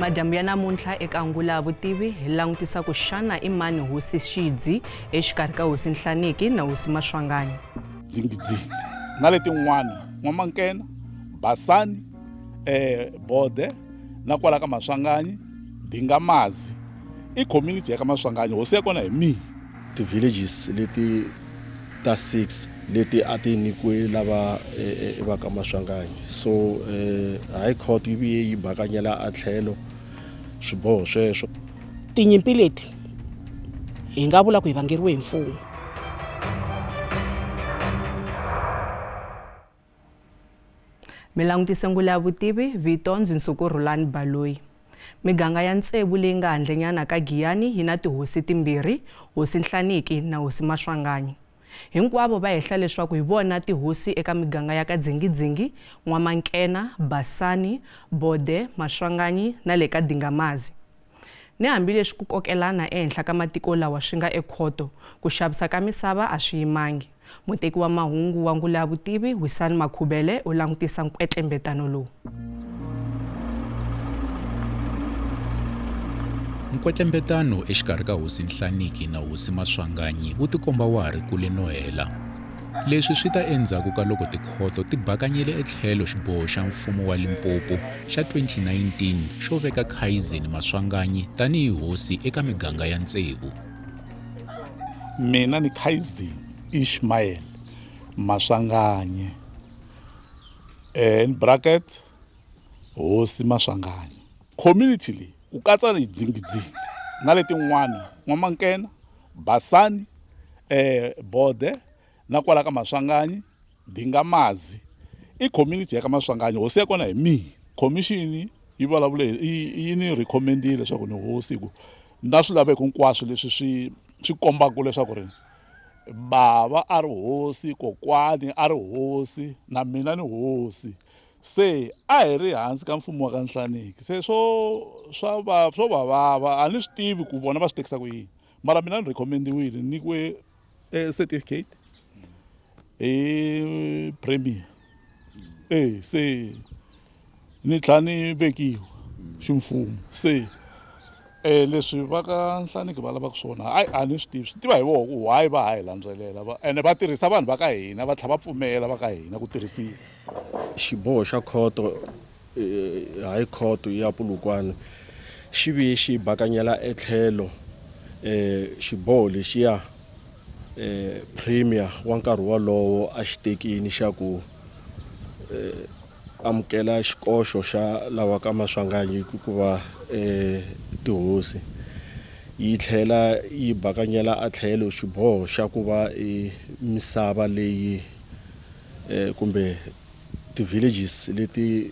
Madyambu ya namuntlha eka Ngula Vutivi hi langutisa ku xana i mani hosi Xidzi exikarhi ka hosi Nhlaniki na hosi Maswanganyi. Dzingidzingi na letin'wana N'wamankena, Basani, Bode na kwala ka Maswanganyi, Dingamazi i community ya ka Maswanganyi, hosi ya kona hi mina. Ti-villages leti ta 6 leti a ti nyikiwe lava va ka Maswanganyi. So High Court yi vuye yi bakanyela a tlhelo swiboho sweswo. Tinyimpi leti hi nga vula ku hi vangeriwe hi mfumo. Mi langutise Ngula Vutivi, vito ndzi Nsuku Rhulani Baloyi. Miganga ya tsevu leyi nga handlenyana ka Giyani yi na tihosi timbirhi, hosi Nhlaniki na hosi Maswanganyi. Hinkwavo va hehla leswaku hi vona tihosi eka miganga ya ka Dzingidzingi, N'wamankena, Basani, Bode, Maswanganyi na le ka Dingamazi. Ni hambileswi ku kokelana ehenhla ka matiko lawa swi nga ekhoto, ku xavisa ka misava a swi yimangi. Muteki wa mahungu wa Ngula Vutivi, Wisani Makhubele, u langutisa nkwetlembetano lowu. Nkwetlembetano exikarhi ka hosi Nhlaniki na hosi Maswanganyi wu tikomba wa ha ri kule no hela. Leswi swi ta endzhaku ka loko tikhoto ti bakanyele etlhelo xiboho xa mfumo wa Limpopo xa 2019 xo veka Kaizen Maswanganyi tanihi hosi eka miganga ya tsevu. Mina ni Kaizen Ishmael Maswanganyi, in bracket hosi Maswanganyi. Community leyi ku katsa ni Dzingidzingi na letin'wana N'wamankena, Basani, Bode na kwala ka Maswanganyi, Dingamazi i community ya ka Maswanganyi, hosi ya kona hi mina. Commission yi vulavule yi ni recommendile leswaku ni hosi hi ku na swilaveko hinkwaswo leswi swi kombaka leswaku ri bava a ri hosi, kokwani a ri hosi na mina ni hosi. Se a hi ri hansi ka mfumo wa ka Nhlaniki, se swo va vava a ni swi tivi ku vona va swi tekisa ku yini, mara mina ni recommend-iwile, ni nyikiwe certificate hi premier. Se ni tlhela ni vekiwa ximfumo. Se leswi va ka Nhlaniki va lavaka swona a ni swi tivi, swi tiva hi vona ku why va ha hi landzelela ene va tirhisa vanhu va ka hina, va tlhela va pfumela va ka hina ku tirhisiwa. Xiboho xa khoto, High Court ya Polokwane xi vuye xi bakanyela etlhelo xiboho lexiya premier wa nkarhi wolowo a xi tekini xa ku amukela xikoxo xa lava ka Maswanganyi ku va tihosi. Yi tlhela yi bakanyela a tlhelo xiboho xa ku va misava leyi kumbe ti-villages leti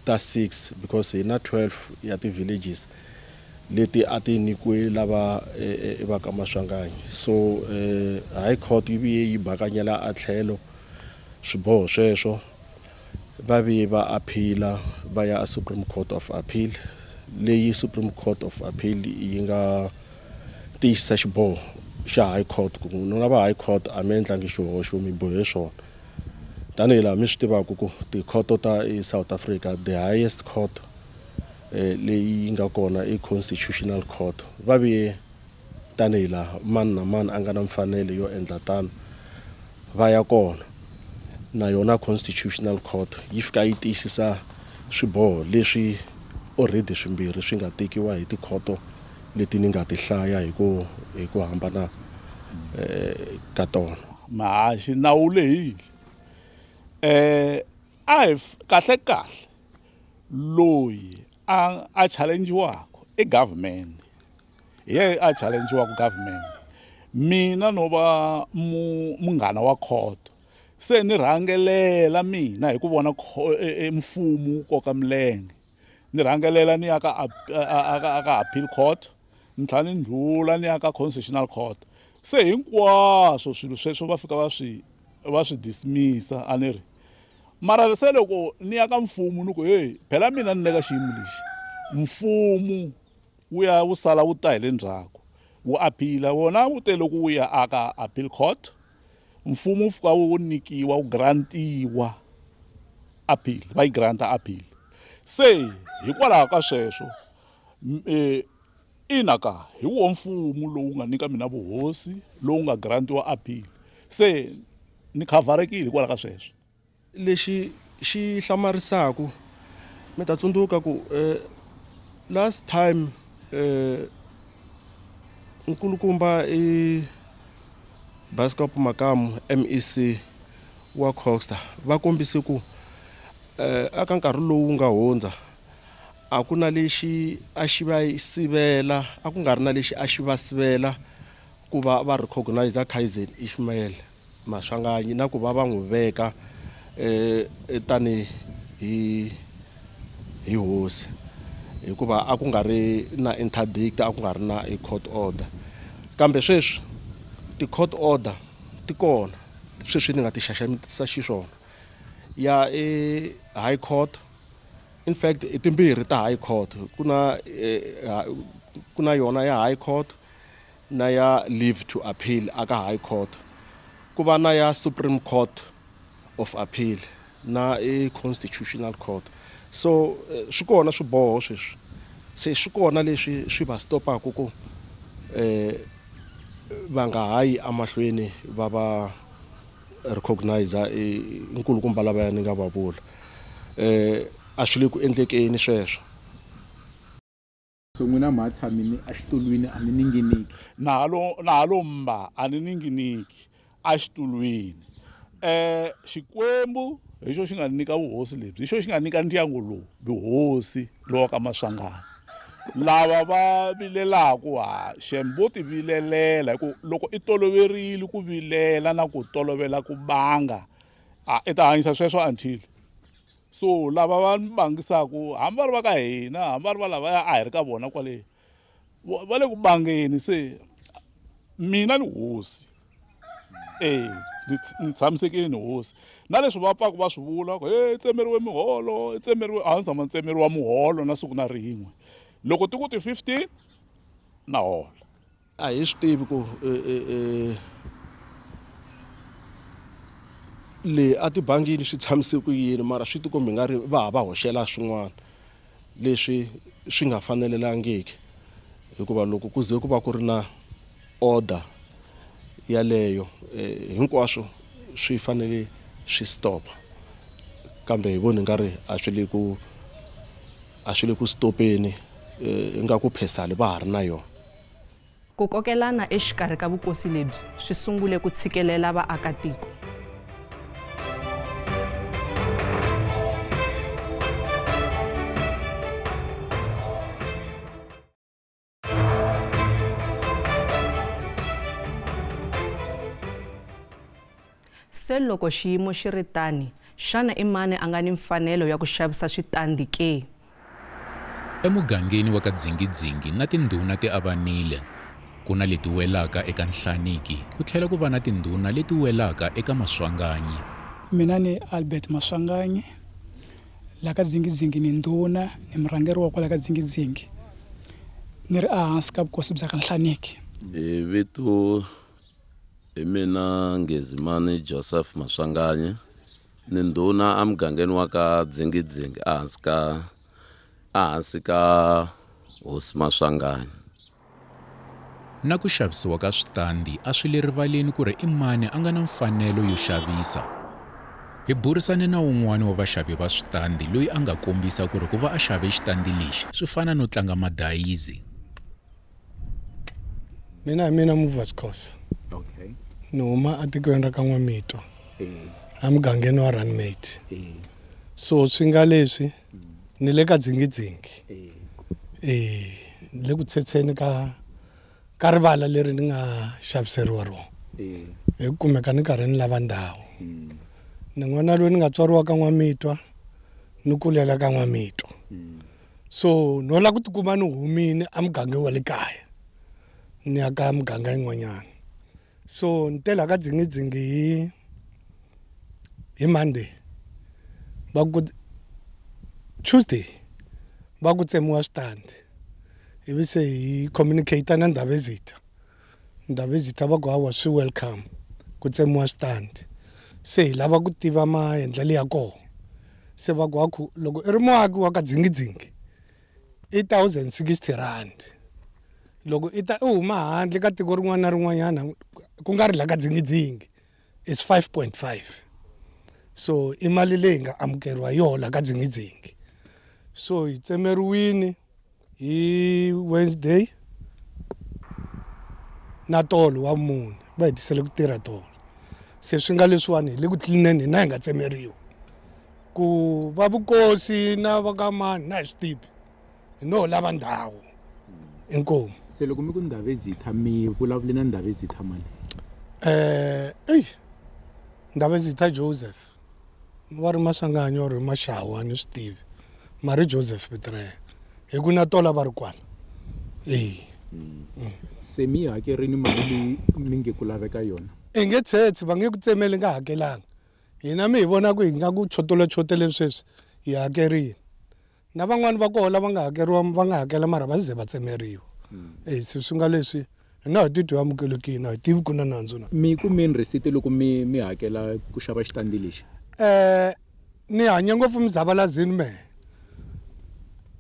ta 6, because hi na 12 ya ti-villages leti a ti nyikiwe lava va ka Maswanganyi. So High Court yi vuye yi bakanyela a tlhelo swiboho sweswo, va vuye va appeal va ya a Supreme Court of Appeal, leyi Supreme Court of Appeal yi nga tiyisisa xiboho xa High Court ku n'wina va High Court a mi endlangi xihoxo, mi bohe swona. Tanihi laha mi swi tivaka ku tikhoto ta South Africa, the highest court leyi nga kona i Constitutional Court. Va vuye tanihi laha mani na mani a nga na mfanelo yo endla tano, va ya kona na yona Constitutional Court yi fika yi tiyisisa swiboho leswi already swimbirhi swi nga tekiwa hi tikhoto leti ni nga ti hlaya hi ku hambana ka tona. Mahaxi nawu lehile. A hi kahle kahle loyi a challenge-waka i government, hi yena a challenge-waka government. Mina no va munghana wa khoto, se ni rhangelela mina hi ku vona mfumo wu koka milenge, ni rhangelela ni ya ka ka appeal court, ni tlhela ni ndlhula ni ya ka constitutional court. Se hinkwaswo swilo sweswo va fika va swi dismissa a ni ri. Mara se loko ni ya ka mfumo ni ku hey, phela mina ni le ka xiyimo lexi, mfumo wu ya wu sala wu ta hi le ndzhaku wu appeal, wona wu te loko wu ya aka appeal court, mfumo wu fika wu nyikiwa wu grantiwa appeal, va yi granta appeal. Se hikwalaho ka sweswo Ina ka hi wo mfumo lowu nga nyika mina vuhosi lowu nga grantiwa appeal se ni khavharekile hikwalaho ka sweswo. Lexi xi hlamarisaka mi ta tsundzuka ku last time nkulukumba i Bascop Makamu MEC wa Costa va kombise ku aka nkarhi lowu nga hundza a ku na lexi a xi va sivela a ku nga ri na lexi a xi va sivela ku va va recognize Kaizen Ishmael Maswanganyi na ku va va n'wi veka tani hi hosi hikuva a ku nga ri na interdict a ku nga ri na court order kambe sweswi ti court order ti kona sweswi ni nga ti xaxamitisa xiswona ya high court. In fact i timbirhi ta high court ku na yona ya high court na ya leave to appeal aka high court ku va na ya supreme court of appeal na i constitutional court. So swi kona swiboho sweswi se swi kona leswi swi va stopaka ku va nga hayi emahlweni va va recognize nkulukumba lavaya ni nga va vula a swi le ku endlekeni sweswo. So n'wina ma tshamini exitulwini a mi ninginiki na halo mba a ni ninginiki exitulwini. Xikwembu hi xo xi nga nyika vuhosi lebyi hi xo xi nga nyika ndyangu lowu vuhosi lowa ka Maswanganyi. Lava va vilelaku ha xem vo ti vilelela hi ku loko i toloverile ku vilela na ku tolovela ku banga a i ta hanyisa sweswo until so lava va bangisaku hambi va ri va ka hina hambi va ri va lavaya a hi ri ka vona kwale va le ku bangeni se mina ni hosi ni tshamisekile ni hosi na leswi va pfaka va swi vula ku he tsemeriwe miholo tsemeriwe a ndzi tshama ni tsemeriwa muholo na siku na rin'we loko ti ku ti 15 na hola. A hi swi tivi ku le a tibangini swi tshamise ku yini mara swi tikombi nga ri va ha va hoxela swin'wana leswi swi nga fanelelangiki hikuva loko ku ze ku va ku ri na order yaleyo hinkwaswo swi fanele swi stop kambe hi voni nga ri a swi le ku stopeni nga ku phesali va ha ri na yona. Ku kokelana exikarhi ka vukosi lebyi swi sungule ku tshikelela vaakatiko. Se loko xiyimo xi ri tani, xana i mani a nga ni mfanelo ya ku xavisa switandi ke? Emugangeni wa ka Dzingidzingi na tindhuna ti avanile. Ku na leti welaka eka Nhlaniki ku tlhela ku va na tindhuna leti welaka eka Maswanganyi. Mina ni Albert Maswanganyi la ka Dzingidzingi ni ndhuna ni murhangeri wa kwala ka Dzingidzingi ni ri ehansi ka vukosi bya ka Nhlaniki. Hi vito hi mina Ngezimani Joseph Maswanganyi ni ndhuna emugangeni wa ka Dzingidzingi ehansi ka hosi Maswanganyi. Na ku xavisiwa ka switandi a swi le rivaleni ku ri i mani a nga na mfanelo yo xavisa. Hi burisane na wun'wani wa vaxavi va switandi loyi a nga kombisa ku ri ku va a xave xitandi lexi swi fana no tlanga madayizi. Mina hi mina Movers Course. Okay. Ni huma etikweni ra ka N'wamitwa emugangeni wa Runmate. So swi nga leswi ni le ka Dzingidzingi le ku tshetsheni ka rivala leri ni nga xaviseriwa rona hi ku kumeka ni karhi ni lava ndhawu. Ni n'wana loyi ni nga tswariwa ka N'wamitwa ni kulela ka N'wamitwa. So no lava ku tikuma ni humile emugangeni wa le kaya ni ya ka muganga yin'wanyana. So ni tela ka Dzingidzingi hi Monday va ku Tuesday va ku tsemiwa switandi ivi se hi communicate na Ndhavezitha. Ndhavezitha va ku hawa swi welcome ku tsemiwa switandi se hi lava ku tiva maendlelo ya kona se va ku haku loko i ri muaki wa ka Dzingidzingi I 1060 rand. Loko i ta u huma handle ka tiko rin'wana na rin'wanyana ku nga ri la ka Dzingidzingi is 5.5. So i mali leyi nga amukeriwa yona ka Dzingidzingi. So hi tsemeriwini hi Wednesday na tolo wa mune va hetisele ku tirha tolo. Se swi nga leswiwani hi le ku tlilineni hina hi nga tsemeriwa. Ku va vukosi na va ka mani na hi swi tivi hi no lava ndhawu. Inkomu. Se loko mi ku Ndhavezitha mi vulavule na Ndhavezitha mani? Ndhavezitha Joseph. Va ri Maswanganyi or Mashawa ni swi tivi. Mari Joseph vito ra yena. Hi ku na tola va ri kwala. Se mi hakerini mali leyi mi nge ku laveka yona? I nge tshetshe va nge ku tsemeli nga hakelanga. Hina mi hi vona ku hi nga ku chotela sweswi hi hakerini. Na van'wani va koho lava nga hakeriwa va nga hakela mara va ze va tsemeriwa. Se swi nga leswi hina hi titwi amukelekile a hi tivi ku na nandzu na. Mi kumini receipt loko mi hakela ku xava xitandi lexi? Ni hanye ngopfu mzabalazini mehe.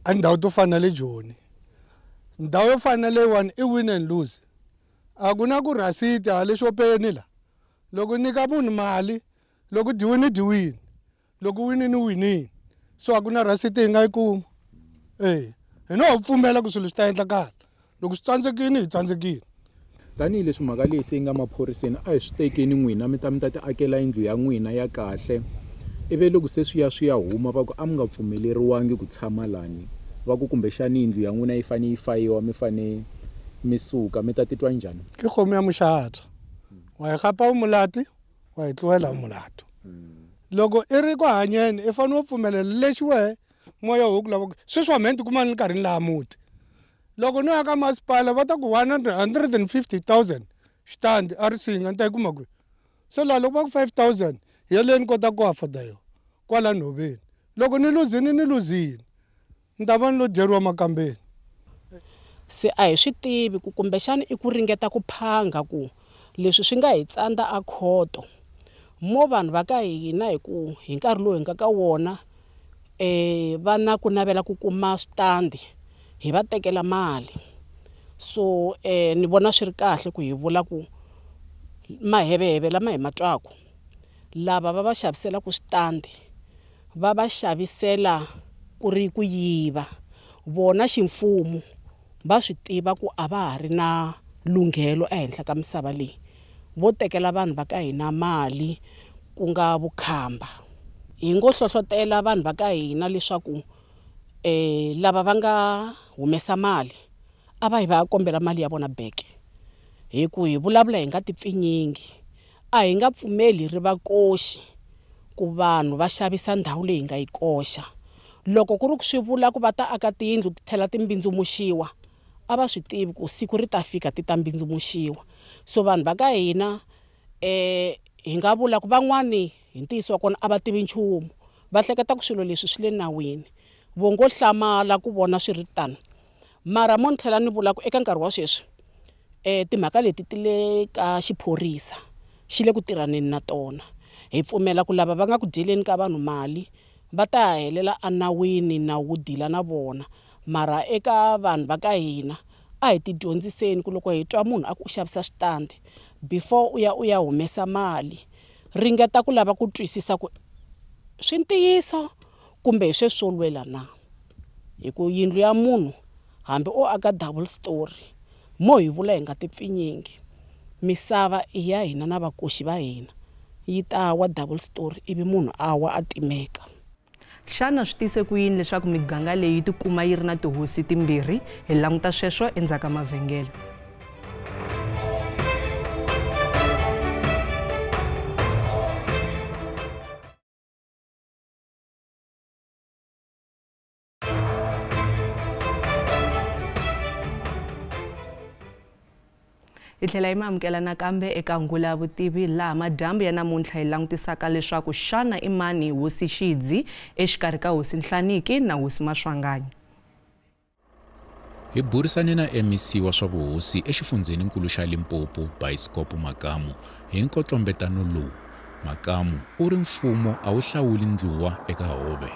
A ndhawu to fana na le Joni. Ndhawu yo fana na leyiwani i win and lose. A ku na ku receipt hale xopeni la. Loko nyika munhu mali loko dyiwini dyiwini. Loko winini winini. So a ku na receipt hi nga yi kuma. Hi no pfumela ku swilo swi ta endlakala. Loko swi tsandzekile hi tsandzekile. Tanihileswi mhaka leyi se yi nga maphoriseni a hi swi tekeni n'wina mi ta mi ta ti akela yindlu ya n'wina ya kahle. Ivi loko se swi ya huma va ku a mi nga pfumeleriwangi ku tshama lani. Va ku kumbexani yindlu ya n'wina yi fane yi fayiwa mi fane mi suka mi ta titwa njhani? Ke kgomo ya moxatswa. Wa yi gapa u mulati, wa yi tluwela mulato. Loko i ri ku hanyeni i fanele u pfumelela lexi wehe moya wu ku lava sweswi wa mhe ni tikuma ni ri karhi ni laha muti. Loko no ya ka masipala va ta ku 150,000 xitandi a ri singa ni ta yi kuma kwihi? Se laha loko va ku 5,000 hi yeleyo ni kota ku afforda yona kwala nhoveni. Loko ni luzini ni luzini ni ta va ni lo dyeriwa makambeni. Se a hi swi tivi ku kumbexani i ku ringeta ku phanga ku leswi swi nga hi tsandza a khoto. Mo vanhu va ka hina hi ku hi nkarhi lowu hi nga ka wona va na ku navela ku kuma switandi hi va tekela mali. So ni vona swi ri kahle ku hi vula ku maheveheve lama hi ma twaku lava va va xaviselaka switandi va va xavisela ku ri ku yiva. Vona ximfumo va swi tiva ku a va ha ri na lunghelo ehenhla ka misava leyi. Vo tekela vanhu va ka hina mali ku nga vukhamba. Hi ngo hlohlotela vanhu va ka hina leswaku lava va nga humesa mali a va hi va kombela mali ya vona back. Hi ku hi vulavula hi nga tipfinyingi. A hi nga pfumeli ri va koxi ku vanhu va xavisa ndhawu leyi hi nga yi koxa. Loko ku ri ku swi vula ku va ta aka tiyindlu ti tlhela ti mbindzumuxiwa a va swi tivi ku siku ri ta fika ti ta mbindzumuxiwa. So vanhu va ka hina hi nga vula ku van'wani hi ntiyiso wa kona a va tivi nchumu. Va hleketa ku swilo leswi swi le nawini. Vo ngo hlamala ku vona swi ri tano. Mara mo ni tlhela ni vula ku eka nkarhi wa sweswi timhaka leti ti le ka xiphorisa xi le ku tirhaneni na tona. Hi pfumela ku lava va nga ku dyeleni ka vanhu mali va ta helela enawini nawu wu dila na vona. Mara eka vanhu va ka hina a hi tidyondziseni ku loko hi twa munhu a ku u xavisa switandi before u ya humesa mali ringeta ku lava ku twisisa ku swi ntiyiso kumbe hi sweswi swo lwela na. Hi ku yindlu ya munhu hambi o aka double story mo hi vula hi nga tipfinyingi. Misava i ya hina na vakoxi va hina yi ta wa double story ivi munhu a wa a timeka. Xana swi tise ku yini leswaku miganga leyi yi tikuma yi ri na tihosi timbirhi? Hi languta sweswo endzhaku ka mavhengele. Hi tlhela hi mi amukela nakambe eka Ngula ya Vutivi laha madyambu ya namuntlha hi langutisaka leswaku xana i mani hosi Xidzi exikarhi ka hosi Nhlaniki na hosi Maswanganyi. Hi burisane na MEC wa swa vuhosi exifundzheninkulu xa Limpopo Bioscope Makamu hi nkotlombetano lowu. Makamu u ri mfumo a wu hlawuli ndluwa eka hove.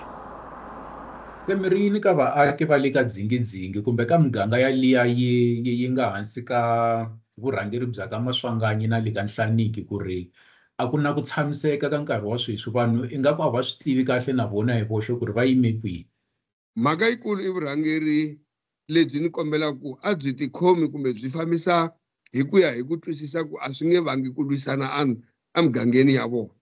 Se mi ri yini ka vaaki va le ka Dzingidzingi kumbe ka miganga yaliya yi nga hansi ka vurhangeri bya ka Maswanganyi na le ka Nhlaniki ku ri a ku na ku tshamiseka ka nkarhi wa sweswi, vanhu ingaku a va swi tivi kahle na vona hi voxe ku ri va yime kwihi? Mhaka yikulu i vurhangeri lebyi ni kombelaka ku a byi tikhomi kumbe byi fambisa hi ku ya hi ku twisisa ku a swi nge vangi ku lwisana emugangeni ya vona.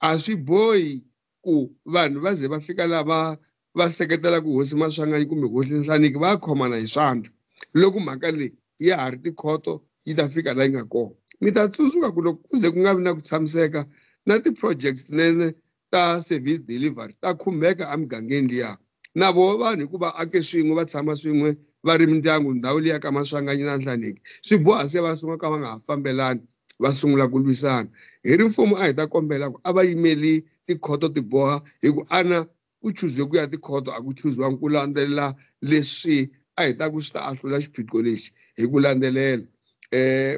A swi bohi ku vanhu va ze va fika lava va seketelaka hosi Maswanganyi kumbe hosi Nhlaniki va khomana hi swandla loko mhaka leyi ya ha ri tikhoto yi ta fika laha yi nga kona. Mi ta tsundzuka ku loko ku ze ku nga vi na ku tshamiseka na ti-projects tinene ta service delivery ta khumbeka emugangeni liya. Na voho vanhu hikuva ake swin'we va tshama swin'we va ri mindyangu ndhawu liya ka Maswanganyi na Nhlaniki, swi boha se va sungula ka va nga ha fambelani, va sungula ku lwisana. Hi ri mfumo a hi ta kombela ku a va yimeli tikhoto ti boha hi ku ana ku chuziwe ku ya tikhoto, a ku chuziwangi ku landzelela leswi a hi ta ku swi ta ahlula xiphiqo lexi hi ku landzelela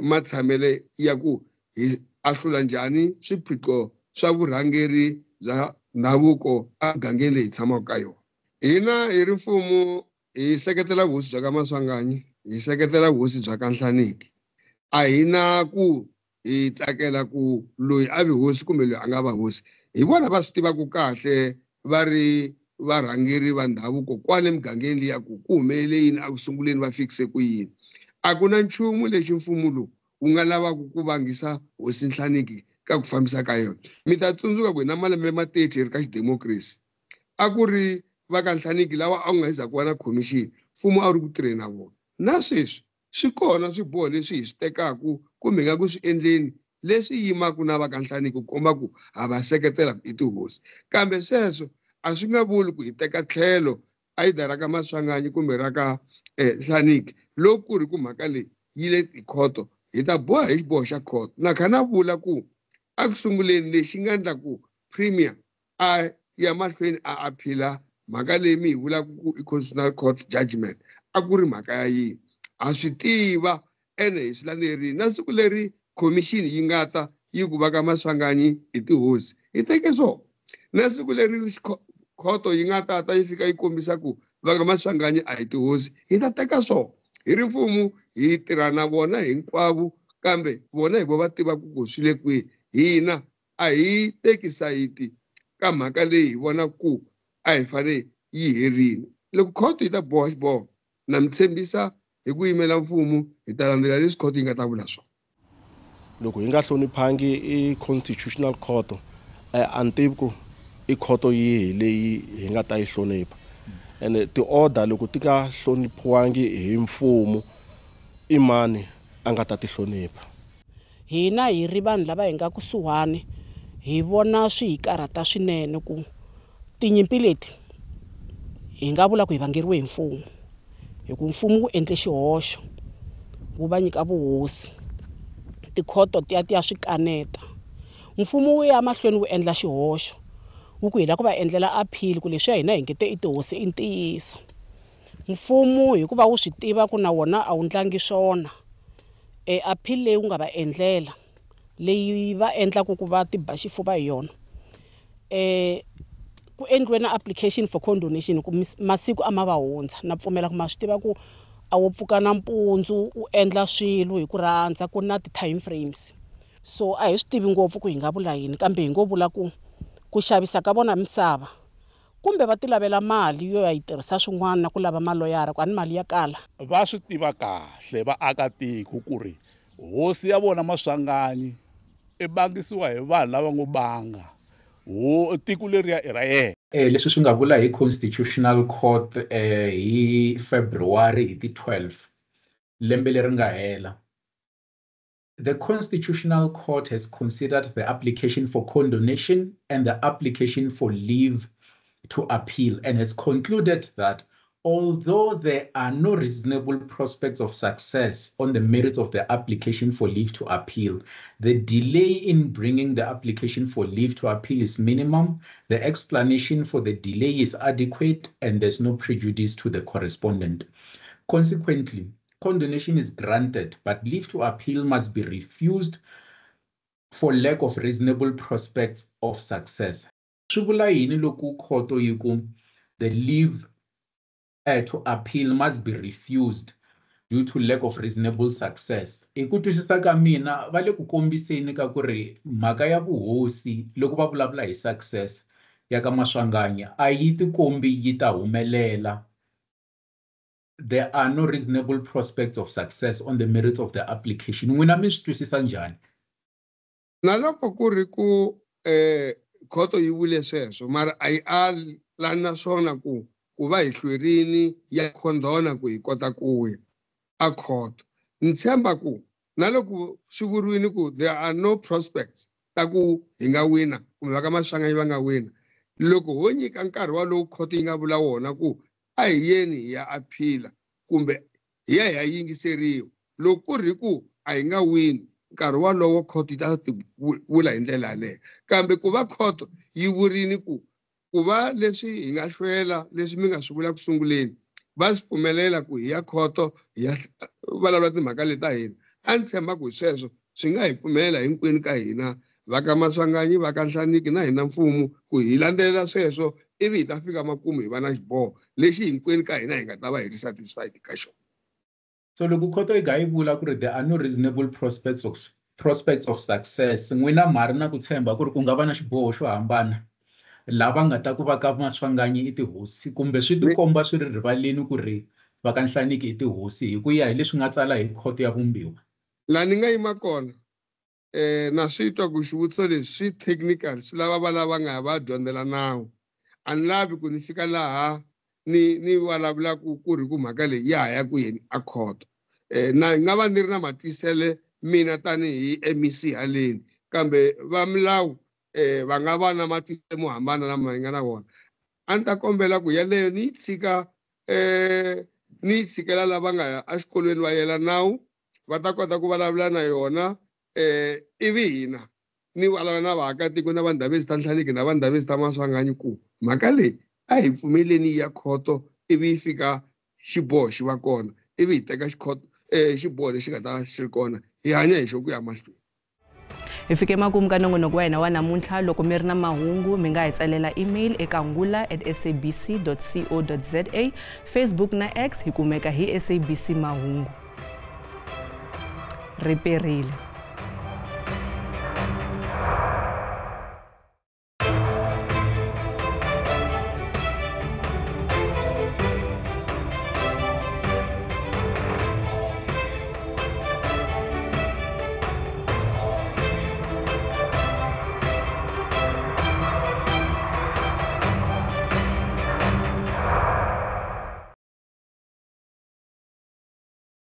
matshamele ya ku hi ahlula njhani swiphiqo swa vurhangeri bya ndhavuko emugangeni leyi hi tshamaka ka yona. Hina hi ri mfumo hi seketela vuhosi bya ka Maswanganyi, hi seketela vuhosi bya ka Nhlaniki. A hi na ku hi tsakela ku loyi a vi hosi kumbe loyi a nga va hosi. Hi vona va swi tivaka kahle va ri varhangeri va ndhavuko kwale mugangeni liya ku ku humelele yini a ku sunguleni va fikise ku yini. A ku na nchumu lexi mfumo lowu wu nga lavaka ku vangisa hosi Nhlaniki ka ku fambisa ka yona. Mi ta tsundzuka ku hi na malembe ma 30 hi ri ka xidemokirasi, a ku ri va ka Nhlaniki lawa a ku nga za ku va na khomixini, mfumo a wu ri ku tirheni na vona. Na sweswi swi kona swiboho leswi hi swi tekaka kumbe hi nga ku swi endleni leswi yimaka na va ka Nhlaniki ku komba ku ha va seketela i tihosi. Kambe sweswo a swi nga vuli ku hi teka tlhelo either ra ka Maswanganyi kumbe ra ka Nhlaniki. Loko ku ri ku mhaka leyi yi le tikhoto, hi ta boha hi xiboho xa khoto. Na kha na vula ku a ku sunguleni lexi nga endla ku Premier a ya mahlweni a aphila mhaka leyi mi yi vulaka ku i Constitutional Court judgment, a ku ri mhaka ya yini? Ha swi tiva ene hi swi landzelerile. Na siku leri commission yi nga ta yi ku va ka Maswanganyi hi tihosi, hi teke swona. Na siku leri khoto yi nga ta ta yi fika yi kombisa ku va ka Maswanganyi a hi tihosi, hi ta teka swona. Hi ri mfumo hi tirha na vona hinkwavo, kambe vona hi vo va tivaka ku swi le kwihi. Hina a hi teki sayiti ka mhaka leyi hi vonaka ku a hi fanele yi herile. Loko khoto yi ta boha xiboho, na mi tshembisa hi ku yimela mfumo hi ta landzela leswi khoto yi nga ta vula swona. Loko hi nga hloniphangi i Constitutional Court, a ni tivi ku i khoto yihi leyi hi nga ta yi hlonipha. Ene ti-order loko ti nga hloniphiwangi hi mfumo, i mani a nga ta ti hlonipha? Hina hi ri vanhu lava hi nga kusuhani, hi vona swi hi karhata swinene ku tinyimpi leti hi nga vula ku hi vangeriwe hi mfumo, hi ku mfumo wu endle xihoxo wu va nyika vuhosi, tikhoto ti ya ti ya swi kaneta. Mfumo wu ya mahlweni wu endla xihoxo wu ku hi lava ku va endlela appeal ku leswiya hina hi nge te i tihosi i ntiyiso. Mfumo hikuva wu swi tiva ku na wona a wu ndlangi swona, appeal leyi wu nga va endlela leyi va endlaka ku va ti ba xifuva hi yona, ku endliwe na application for condonation ku masiku a ma va hundza. Na pfumela ku ma swi tiva ku a wo pfuka nampundzu u endla swilo hi ku rhandza, ku na ti-time frames. So a hi swi tivi ngopfu ku hi nga vula yini, kambe hi ngo vula ku ku xavisa ka vona misava kumbe va ti lavela mali yo ya yi tirhisa swin'wana na ku lava maloyara ku a ni mali ya kala. Va swi tiva kahle vaakatiko ku ri hosi ya vona Maswanganyi i bangisiwa hi vanhu lava ngo banga tiko leriya i ra yena. Leswi swi nga vula hi Constitutional Court hi February hi ti 12 lembe leri nga hela. The Constitutional Court has considered the application for condonation and the application for leave to appeal and has concluded that although there are no reasonable prospects of success on the merits of the application for leave to appeal, the delay in bringing the application for leave to appeal is minimum, the explanation for the delay is adequate, and there's no prejudice to the correspondent. Consequently, condonation is granted, but leave to appeal must be refused for lack of reasonable prospects of success. Swi vula yini loko khoto yi ku the leave to appeal must be refused due to lack of reasonable success. Hi ku twisisa ka mina va le ku kombiseni ka ku ri mhaka ya vuhosi loko va vulavula hi success ya ka Maswanganyi a yi tikombi yi ta humelela. There are no reasonable prospects of success on the merits of the application. N'wina mi swi twisisa njhani? Na loko ku ri ku khoto yi vule sweswo, mara a yi alani na swona ku va hi hlwerini ya khondona ku hi kota ku ya a khoto. Ni tshemba ku na loko swi vuriwile ku there are no prospects ta ku hi nga wina kumbe va ka Maswanganyi va nga wina, loko ho nyika nkarhi walowu khoto yi nga vula wona ku a hi yeni hi ya aphila kumbe hi ya hi ya yingiseriwa, loko ku ri ku a hi nga wini nkarhi walowo khoto yi ta vula hi ndlela yaleyo. Kambe ku va khoto yi vurini ku va leswi hi nga hlwela leswi mi nga swi vula ku sunguleni va swi pfumelela ku hi ya khoto hi ya vulavula timhaka leti ta hina, a ni tshemba ku hi sweswo swi nga hi pfumelela hinkwenu ka hina va ka Maswanganyi, va ka Nhlaniki na hina mfumo ku hi landzelela sweswo, ivi hi ta fika makumu hi va na xiboho lexi hinkwenu ka hina hi nga ta va hi ri satisfied ka xona. So loko khoto yi ga yi vula ku ri there are no reasonable prospects of success, n'wina ma ri na ku tshemba ku ri ku nga va na xiboho xo hambana lava nga ta ku va ka Maswanganyi i tihosi, kumbe swi tikomba swi ri rivaleni ku ri va ka Nhlaniki i tihosi hi ku ya hi leswi nga tsala hi khoto ya vumbiwa? Laha ni nga yima kona na swi twa ku xivutiso leswi swi technical, swi lava va lava nga va dyondzela nawu. A ni lavi ku ni fika laha ni vulavulaku ku ri ku mhaka leyi ya ha ya ku yeni a khoto. Na nga va ni ri na matwisele mina tanihi MEC haleni, kambe va milawu va nga va na matwisele mo hambana lama hi nga na wona. A ni ta kombela ku yaleyo ni yi tshika ni yi tshikela lava nga ya exikolweni va yela nawu, va ta kota ku vulavula na yona. Ivi hina ni vulavula na vaakatiko na vandhavezi ta Nhlaniki na vandhavezi ta Maswanganyi ku mhaka leyi a hi pfumeleni ya khoto ivi yi fika xiboho xi va kona, ivi hi teka xiboho lexi nga ta xi ri kona hi hanya hi xo ku ya mahlweni. Hi fike makumu ka nongonoko wa hina wa namuntlha. Loko mi ri na mahungu mi nga hi tsalela email eka ngula@sabc.co.za, Facebook na X hi kumeka hi SABC Mahungu. Ri perile.